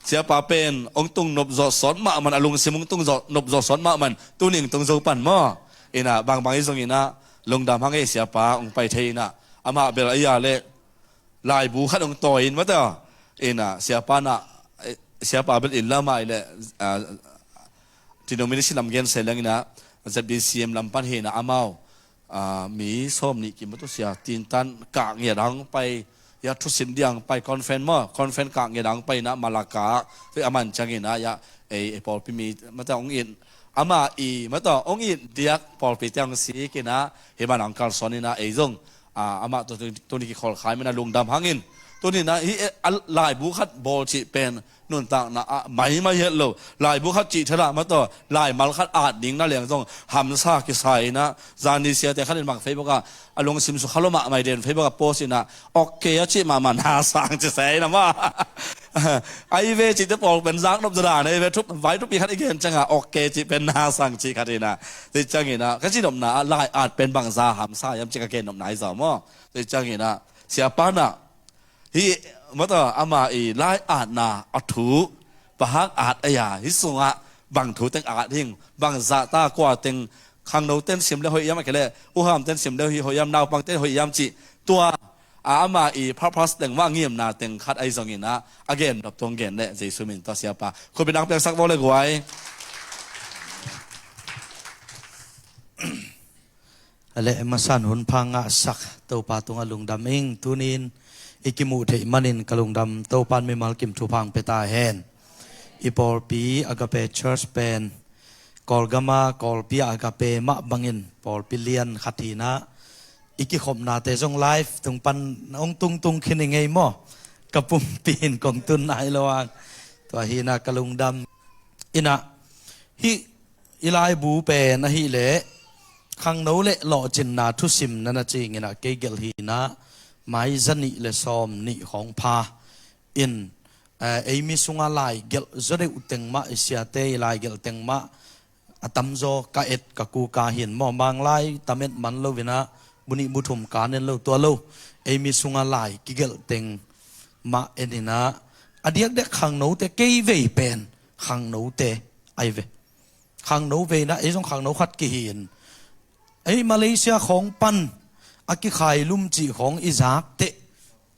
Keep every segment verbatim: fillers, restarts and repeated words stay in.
Siapa pen hong tung nop zawh sawt mahmah, a lungsim hong tung zawh, nop zawh sawt mahmah, tuni hong tung zo pan maw. Inah bangbang hi zong inah lungdam hang ei, siapa hong pai thei inah, amah bel a ia leh laibu khat hong tawi in mataw. Inah siapa nah, eh, siapa bel inn lam ah i leh, ah, denomination lam gen se leng inah Z B C M lam pan hi inah amau, ah, mi sawm nih kim mataw sia tintan kah ngiat hang pai, ya thusim diang pai conference maw, conference kah ngiat hang pai inah Malacca, tu a man ciang inah ya ei, ei pawlpi mi mataw hong it, amah i mataw hong it diak pawlpi tiang sik inah hi man hong kalsuan inah ei zong, ah, amah tawh tuni, tuni kikholh khai man a lungdam hangin. Tuni inah hih, eh, a laibu khat bawl cih pen nuntakna ah maimai het lo. Laibu khat cih thei lah mataw, laimal khat at ding na leng zong hamsa kisa inah, zani siate khat in bang Facebook ah, a lungsim sukha lo mahmah den Facebook ah post inah, ok a cih mahmah na sang ci se inah maw. Ai ve cihte pawl pen zak nop zaw dan ai ve, thup, vai thupi khat i gen ciang a ok cih pen na sang cih khat inah. Tua ciang inah ka cih nopna ah lai at pen bangza hamsa hiam cih ka gen nopna hi zaw maw. Tua ciang inah siapa nah hih mataw ama i lai atna a thu, pahak at a ia, hih sungah bang thu teng at hing, bang zahta kua teng, khangno ten sim le hoih hiam, a kei leh uham ten sim le hoih hiam, naupang ten hoih hiam cih, tua a ama i purpose teng mah, ngimna teng khat ahi zong inah a gen nop tuang gen leh Jesu min tawh siapa khupin ang piangsak vaw le guai. A leh masan hun pha ngahsak Topa tungah lungdam ing. Tunin i kimuh theih manin ka lungdam, Topan mimal kim thupha hong pia ta hen. I pawlpi Agape Church pen Kawlgama Kawlpi a Agape mah bangin pawlpi lian khat hi inah, i kikhopnate zong live tung pan hong tungtung khin i ngei maw. Ka pumpi in kong tun nai lo ang. Tua hi inah ka lungdam. Inah hih i laibu pen ahih leh khangno le lawhcinna thusim na na cing inah kei gelh hi inah mai zanih le sawm nih khawng pha in, eh, ei mi sungah lai gelh zaw deuh teng mah, i siate i lai gelh teng mah a tamzaw ka et ka kuka hi in maw. Manglai tam et man lo inah, bu nih bu thum kan en lo, tua lo, ei mi sungah lai kigelh teng mah en inah, a diakdiak khangnote, kei vei pen khangnote ai ve. Khangno vei inah ei zong khangno khat kihi in, ei Malaysia khawng pan a kikhailum cih khawng i zak teh,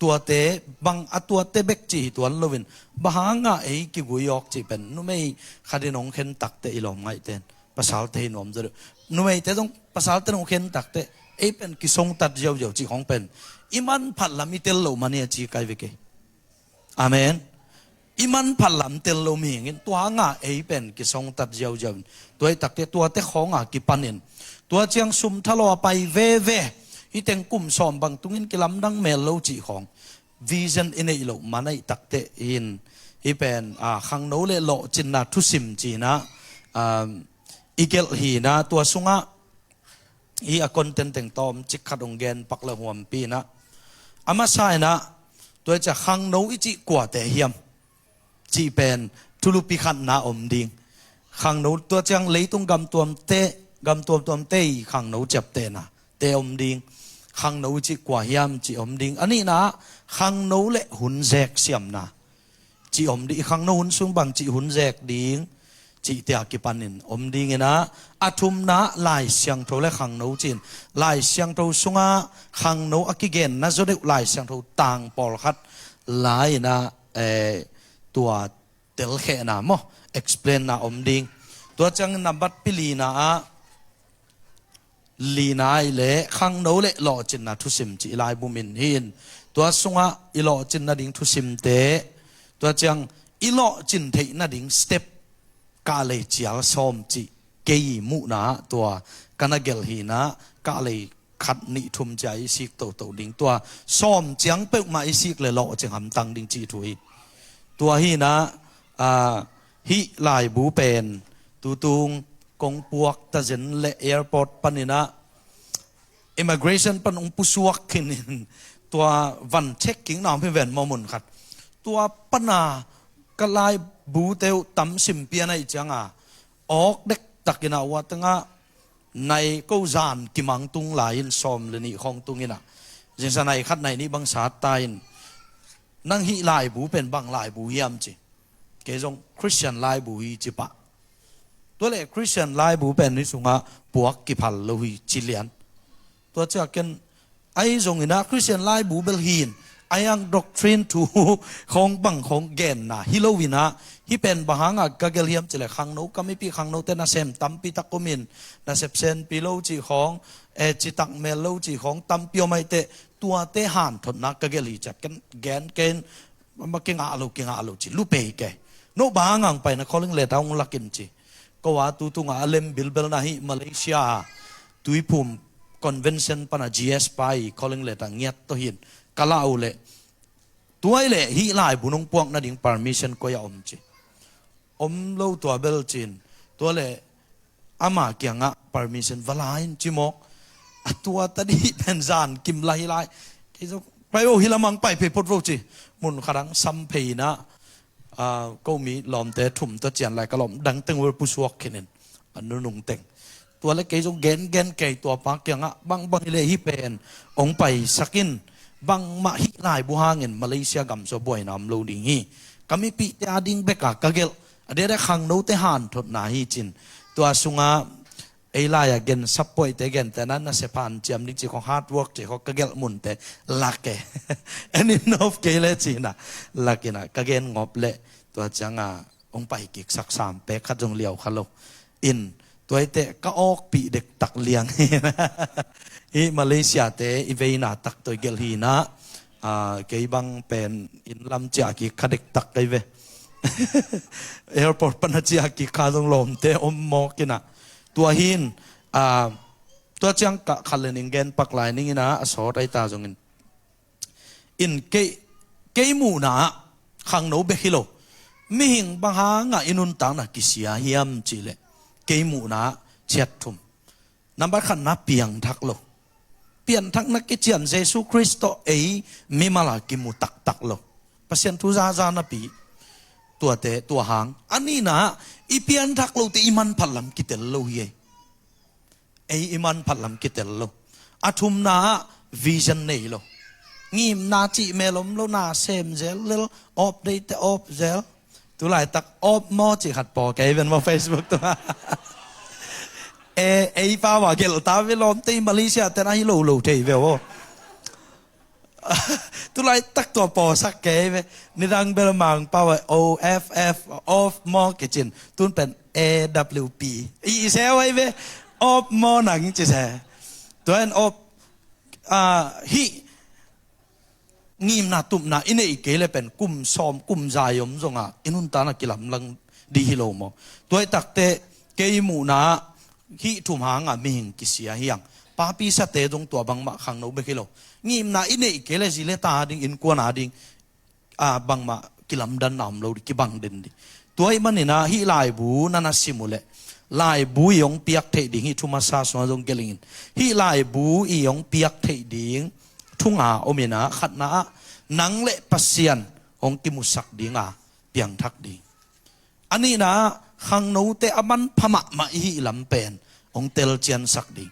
tuate bang a tuate bek cih hi tuan loin, bang hangah ei kigui awk cih pen numei khat in hong khen tak teh i lawm ngaihte in, pasalte hi nuam zaw deuh. Numeite zong pasalte in hong khen tak teh ei pen kisongtat ziauziau cih khawng pen i manphat lam i tel loh man hi a ci kai ve kei. Amen. I manphat lam tel lo mihing in tua hangah ei pen kisongtat ziauziau in, tua hi tak teh tuate khawngah kipan in, tua ciang sum thalo a pai veve, hih teng kum sawm bang tungin kilamdang mel lo cih khawng vision i neih loh man ahih tak teh in, hih pen, ah, khangno le lawhcinna thusim ci inah, ah, i gelh hi inah, tua sungah hih a content teng tawm cik khat hong gen pak le huampi inah, a masa inah tua ciang khangno i cih kuate hiam cih pen thulupi khatna om ding. Khangno, tua ciang leitung gam tuamte, gam tuamtuamte i khangno ciaptehnate om ding. Khangno i cih kua hiam cih om ding. A nihna ah khangno le hun zek siamna cih om ding. I khangno hun sung bang cih hun zek ding cihte a kipanin om ding inah, a thumna Lai Siangtho le khangno ci-in, Lai Siangtho sungah khangno a kigenna zaw deuh Lai Siangtho tang pawlkhat la inah, eh, tua telkhehna maw, explainna om ding. Tua ciangin nambat pi lina ah, lina ah i leh khangno le lawhcinna thusim cih i laibu min hi in, tua sungah i lawhcin nading thusimte, tua ciang i lawhcin theih nading step, kahlei cial sawm cih kei i muhna ah tua ka na gelh hi inah, kahlei khat nih thum cia i sik toto ding, tua sawm ciang peuhmah i sik le lawhcing hamtang ding cih thu hi. Tua hi inah, ah, hih laibu pen tutung kong puak tazen le airport pan inah, immigration pan hong pusuak khin in, tua van check kik na om hi ven maw mun khat. Tua pana ka laibute uh tam sim pian ahih cianga, awk dektak inah ua tengah nai ko zan kimang tung lai in, sawm le nih khawng tung inah, zingsang nai khat nai nih bang sat ta in, nang hih laibu pen bang laibu hiam ci. Kei zong Christian laibu hi ci pah. Tua leh Christian laibu pen hih sungah puak kiphal lo hi ci lian. Tua ciah ken ahi zongin ah Christian laibu bel hi in, ahi hang doctrine thu khawng bang khawng genna hi lo in ah, hih pen bang hangah ka gelh hiam cih leh khangno, ka mipih khangnote nasem tampi tak om in, nasep senpi lo cih khawng, eh, citak mel lo cih khawng tampi om ahih teh, tuate hanthotna ka gelh hi ciah ken gen ken, ma kingah lo, kingah lo ci, lu pei ke. No bang hang paina calling letter hong lak in ci. Ko a tu tungah a lem bilbel na hih Malaysia Tuiphum Convention pana G S pa i calling letter ngiat tawh hi in ka lah uh leh, tua hi leh hih laibu nong puak nading permission koi ah om ci. Om lo tua bel ci in. Tua leh ama kiangah permission va la in ci mawk. A tua ta dih pen zan kim la hi lai. Kei zong pai vo, hih lamah hong pai phei phot vo ci. Mun khat ah hong sam phei in ah, ah, ko mi lawmte thum tawh cian lai ka lawm dang teng vel pusuak khin in, a nunung teng. Tua leh kei zong gengen kei tua pa kiangah, bangbang hi leh hih pen hong paisak in, bangmah hih laibu hangin Malaysia gam sung buaina om lo ding hi. Ka mipihte a ding bek a ka gelh, a diakdiak khangnote hanthotna hi ci in. Tua sungah ei lai-a gen sap puaite gente na, nasep hanciam ding cih khawng, hard work cih khawng, ka gelh munte lak e. En in nop kei leh ci in ah lak in ah ka gen ngop leh, tua ciangah hong pai kik sak sam pek khat zong liau kha lo. In, tua hi teh ka awkpih dektak liang hi. Hih Malaysia-te i veina tak tawh i gelh hi in ah, ah, kei bang pen inn lam ciah kik kha dektak kei ve. Airport pana ciah kik kha zong lawmte om mawk in ah. Tua hi in, ah, tua ciang ka khat leh ning gen pak lai ning in ah, a sawt ahi ta zongin. In kei, kei muhna ah khangno bek hi lo. Mihing bang hangah i nuntakna kisia hiam cih leh, kei muhna ah ciat thum. Nambat khatna, piangthak lo. Pianthakna kician Jesu Khrist tawh ei mimal a kimu taktak lo. Pasian thu zaza napi, tuate, tua hang. A nihna ah i pianthak lote i manphat lam kitel lo hi ei. Ei i manphat lam kitel lo. A thumna ah vision nei lo. Ngimna cih mel om lo, na sem zel lel, awp deite awp zel. Tulaitak awp maw cih khat paw kei ven maw Facebook tungah. E, ei pau a gelh ta ve, lawmte i Malaysia-te na hi lo lo thei ve aw. Tulaitak tua pawsak kei ve. Nidang bel Mangpau a O F F, off maw kici in, tun pen A W P. I, i seu ahi ve. Off maw nang ci se. Tua in off, ah, hih ngimna tupna i neih kei leh pen kum sawm, kum za i om zongah i nuntakna kilamdang ding hi lo maw? Tua hi takteh kei muhna ah hih thum hangah mihing kisia hi hang. Papi sate zong tua bangmah khangno bek hi lo. Ngimna i neih kei leh zi le ta ding, innkuan a ding, ah, bangmah kilamdanna om lo ding, kibang den ding. Tua ahih manin ah hih laibu na na sim uh leh, laibu i hong piak theih ding, hih thu masa sungah zong gelh ing in. Hih laibu i hong piak theih ding thu nga om in ah, khatna ah nang le Pasian hong kimusak ding a, piangthak ding. A nihna ah khangnote a manpha mahmah i hih lam pen hong telciansak ding.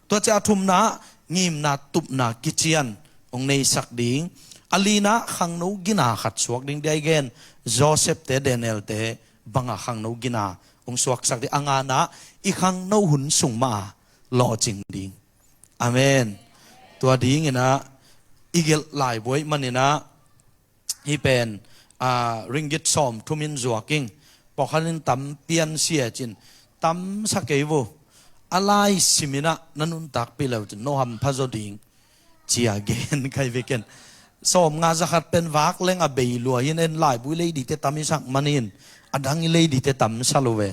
Tua ciang a thumna ah ngimna tupna kician hong neisak ding. A lina ah khangno gina khat suak ding. Dia i gen Joseph-te, Daniel-te banga khangno gina hong suaksak ding. A ngana ah i khangno hun sung mah a lawhcing ding. Amen. Tua dingin ah i gelh laibu ahih manin ah, hih pen, ah, ringgit sawmthum in zuak ing. Pawlkhat in tam pian sia cin, tamsa kei vo. A lai sim in ah na nuntakpih le uh cin no hampha zaw ding, ci a gen ka hi ve ken. Sawmnga, za khat pen vak leng a bei lua hi in, en laibu i lei dingte tam i sak manin, a dang i lei dingte tamsa lo ve.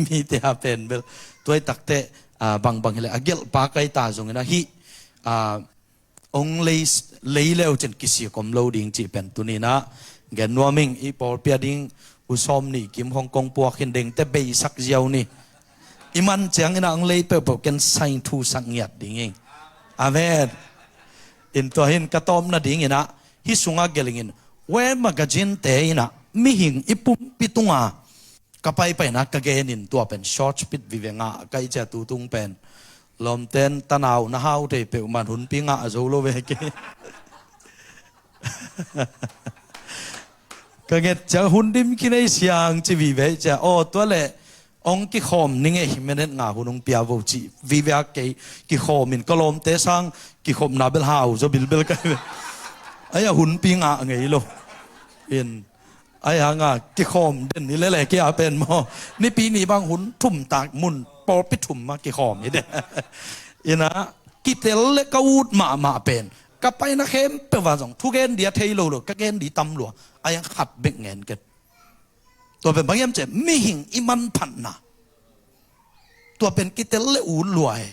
Mite a pen bel. Tua hi takteh, ah, bangbang hi leh a gelhpa ka hi ta zongin ah hih, ah, hong lei, lei le uh cin kisik om lo ding cih pen tuni in ah gen nuam ing. I pawlpi a ding u sawmnih kim Hong Kong puak hi in, dengte beisak ziau ni. I man ciangin ah hong lei peuhpeuh ken sign thusak ngiat ding ing. Amen. In tua hi in ka tawpna dingin ah hih sungah gelh ing in, Way Magazine-te in ah mihing i pumpi tunga ka paipaina ka genin tua pen short speech vive ngah ka hih ciang tu tung pen. Lawmten tanau na hau thei peuhmah hunpi ngah zo lo ve kei. Ka nget ciang hun dim kinei siang ci vive cia, aw tua leh ong kikhawm ning ei, minute nga hun ong pia vo ci vive a, kei kikhawm in ka lawmte sang kikhopna bel hau zaw bilbel ka hi ve. Ai a hunpi ngah ngei lo. In ai hanga kikhawm den ni lele kia pen maw. Nipi ni bang hun thum tak mun pawlpi thum ma kikhawm hi de. Ina kitel le ka ut mahmah pen ka paina khempeuh ah zong thugen dia thei lo lo ka gen di tam lua. Ai ang khat bek ngen ken. Tua pen bang hiam cih leh mihing i manphatna tua pen kitel le ut lua hi.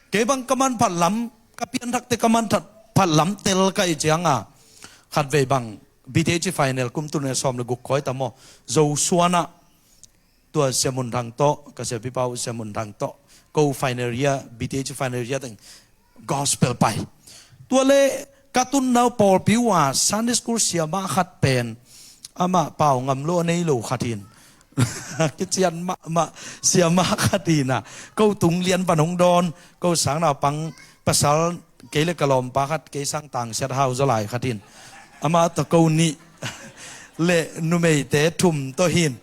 Kei bang ka manphat lam, ka pianthakte ka manphat lam tel ka hih cianga khatvei bang B T H final kum tul nih le sawm le guk khawi ta maw, Zosuan ah tua Sia Mun Thang tawh, ka siapipa uh Sia Mun Thang tawh ko final year, B T H final year teng gospel pai. Tua le ka tunna uh pawlpi uh a Sunday school siamah khat pen amah pau ngam lo a nei lo khat hin kician mahmah siamah khat hi na, ko tung lian van hong dawn, ko sang naupang pasal kei le ka lawmpa khat, kei sang tangsiat hau zaw lai khat hin, amah tawh ko nih le numeite thum tawh hin.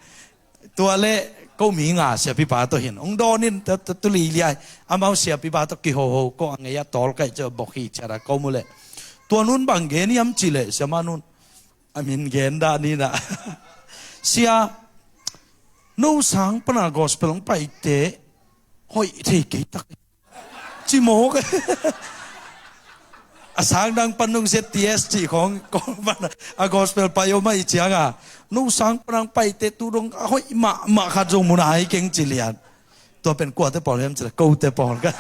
Tua le ko mi nga siapipa tawh hin hong dawn in, tu, tu, tu li liai amau siapipa tawh kihoho ko a ngei a tawl kaih ciah bok hi ciat a ko mu leh. Tua nun bang gen hiam cih leh siamah nun a min gen dah ni na. Sia, no sang pana gospel hong paite hoih thei kei tak hi. Ci mawk. A sang dang pan nung Z T S cih khawng kawng pan a gospel pai om ahih cianga no sang pan ang paite tu dong a hoih mahmah khat zong mun a hai keng ci lian. Tua pen kuate pawl hiam ci le kote pawl ka.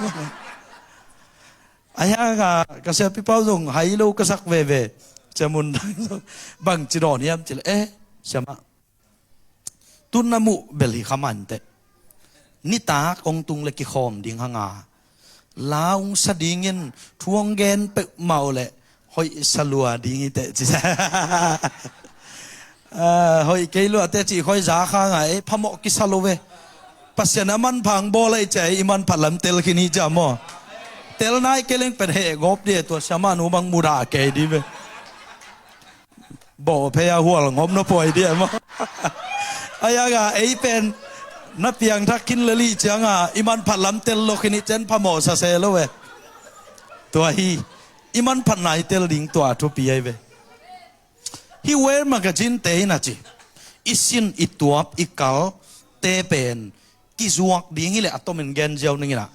A hianga ka siapipa uh zong hai lo ka sak veve. Cia mun dang zong bang ci dawn hiam ci le, eh, siamah, tun na muh bel hi kha mah inteh. Nitak hong tung le kikhawm ding hanga la hong sa dingin thu hong gen peuhmah uh leh hoih sa lua ding hi teh ci. Ah, hoih kei lua teh cih khawi za kha ngai, eh, phamawh kisa lo ve. Pasian a manpha hong bawl ahih ciah i manphat lam tel khin hi ciah maw. Tel nai kei leng pen heh gawp dih, tua siamah nu bang mudah kei dih ve. Bawh phei a hual ngawp na puai diam maw? A hianga ei pen na piangthak khin lel ahih cianga i manphat lam tel lo khin i cen phamawh sa se lo ve. Tua hi i manphatna i tel ding tua a thupi ahi ve. Hih Wear magazine te in a ci i sin i tuap i kal te pen kizuak ding hi leh a tomin gen ziau ning in a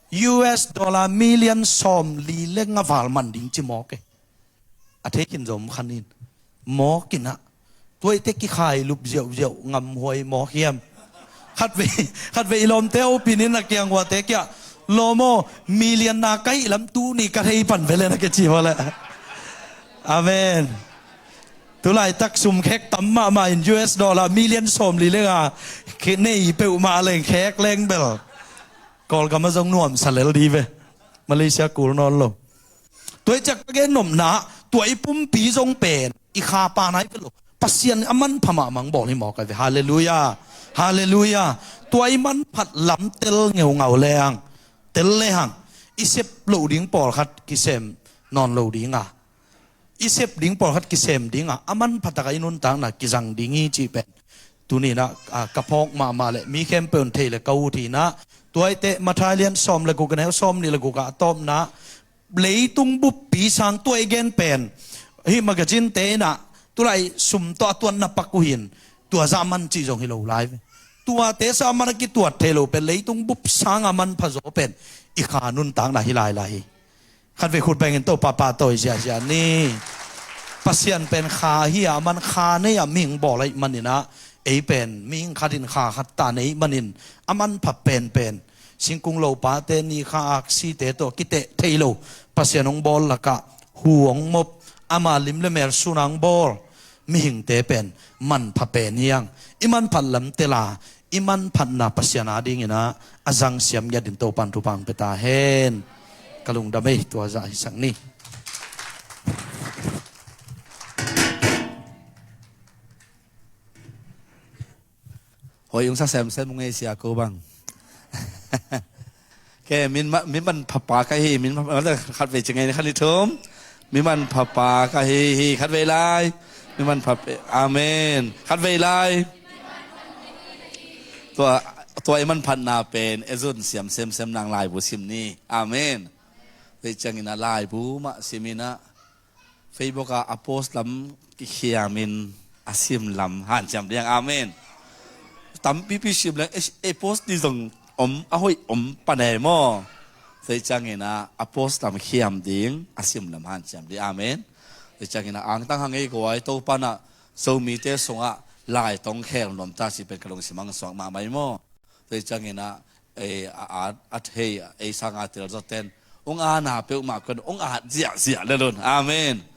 U S dollar million sawm li le nga val man ding ci mawk e. A thei khin zom khan in mawk in ah tuaite kikhai lup ziauziau ngamhuai mawk hiam? Khatvei khatvei i lawmte a upin in a kiang uate kia lawm aw, million na ka hih lam tuni ka thei pan vele na kici hua le. Amen. Tulaitak sum khek tam mahmah in U S dollar million sawm li le nga nei peuhmah leng khek leng bel Kawlgam a zong nuamsa lel di ve. Malaysia kul nawn lo. Tua i ciak ka gen nopna tua i pumpi zong pen i kha pa nai pen lo. Pasian a manpha mahmah bawl hi mawk a ve. Halleluia. Halleluia. Tua i manphat lam tel ngeungau lehang tel lehang i sep loh ding pawlkhat kisem nawn lo dinga i sep ding pawlkhat kisem dinga a manpha taka i nuntakna kizang ding hi cih pen tuni in ah, ah, ka phawk mahmah le mi khempeuh in thei le ka ut hi in ah. Tuaite Matthai lian sawm le guk a neu sawm nih le guk ah a tawpna leitung buppi sang tua i gen pen hih magazine te in ah tulai sum tawh a tuatna pak uh hin tua zah man cih zong hi lo lai ve. Tuate sa man a kituat thei lo pen leitung bup sanga manpha zaw pen i kha nuntakna hi lailai hi. Khatvei khut bengin Topa pahtawi ziahziah ni. Pasian pen kha hi a man kha nei a mihing bawl ahih manin ah ei pen mihing khatin kha khat ta nei manin a manpha penpen singkung lopate ni kha aksite tawh kiteh thei lo Pasian hong bawl lakah hu hong mop ama lim le mel suna hong bawl mihingte pen manpha pen hiang i manphat lam tela i manphatna Pasian a dingin ah a zang siam ngiat in Topan thupha hong pia ta hen. Ka lungdam ei tua zah hisak ni. Hoih ung sa semsem ung ei sia ko bang. Ke min ma, min man phapa ka hi, min ma, khatvei ci ngei ni khan i thum. Min man phapa ka hi hi khatvei lai. I manphat pen. Amen. Khat vei lai. Tua, tua i manphatna pen e zun siam semsem nang laibu sim ni. Amen. Tua ciangin a laibu mah simin a Facebook ah a post lam kikhiamin a sim lam hanciam ding. Amen. Tampipi sim leng e, e post ding zong om, a hoih om panei maw. Tua ciangin a, a post lam khiam ding a sim lam hanciam ding. Amen. Tua ciangin a angtang hang ei guai Topan a Zomite sungah lai tong khel nuam ta ci pen ka lungsim hong suak mahmah hi maw. Tua ciangin a, ei, a, a, a thei, ei sanga tel zawten ung ana peuhmah kon ung at ziahziah lelun. Amen.